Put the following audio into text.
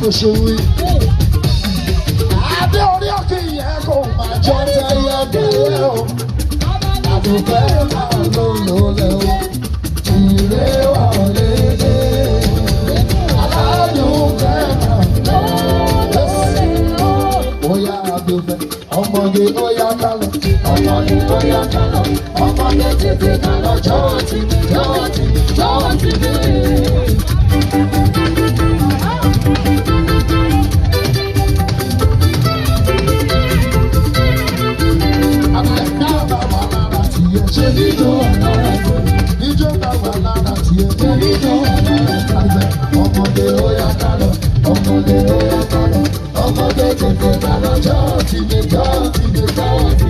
Mo ṣe wí. Adé orí òkè yẹn kò máa jọ tẹ́yẹ bẹ́ẹ̀ o. Àdùfẹ́ máa ló lò lẹ́ o. Ìrè wà lédè. Aládùúfẹ́ máa ló lò lẹ́ o. Óyá àdùfẹ́, ọmọge óyá ká lọ. Ọmọge óyá ká lọ. Ọmọge tètè ká lọ. Jọ̀wọ́ ti mi, jọ̀wọ́ ti mi, jọ̀wọ́ ti mi. Ọmọdé ó yá ká lọ, ọmọdé ó yá ká lọ, ọmọdé tètè ká lọ, jọ́ọ̀ ti mi, jọ́ọ̀ ti mi, jọ́ọ̀.